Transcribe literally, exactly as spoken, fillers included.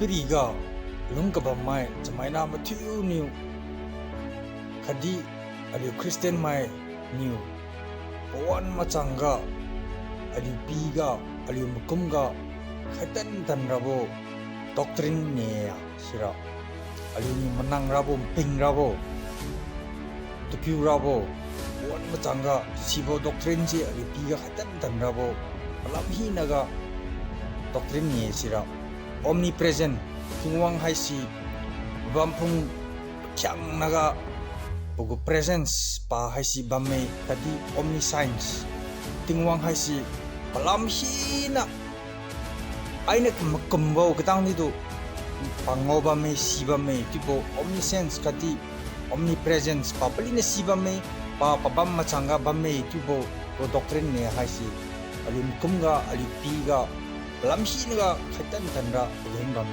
Piriga lung kabammai chamaina mathiuniu khatdi aliu Christian mainiu pawan machangga aliu piga aliu makumga khaitan tanrabo doctrine ne sira aliuniu manang rabo, mping rabo, takiu rabo, pawan machangga sibo doctrine se aliu piga khaitan tanrabo, palam hinaga doctrine ne sira omnipresent, Tingwang haise bamphung pakhiangnaga pagu presence pa haise bamme khatdi omniscience, Tingwang haise palam hina aina makumbo katang ditu pangao bamme, si bamme chiubo omniscience khatdi omnipresence pa palina si bamme, pa pabam machangga bamme chiubo gu doctrine ne haise aliu makumga aliu piga palam hinaga khaitan tanra pageng bam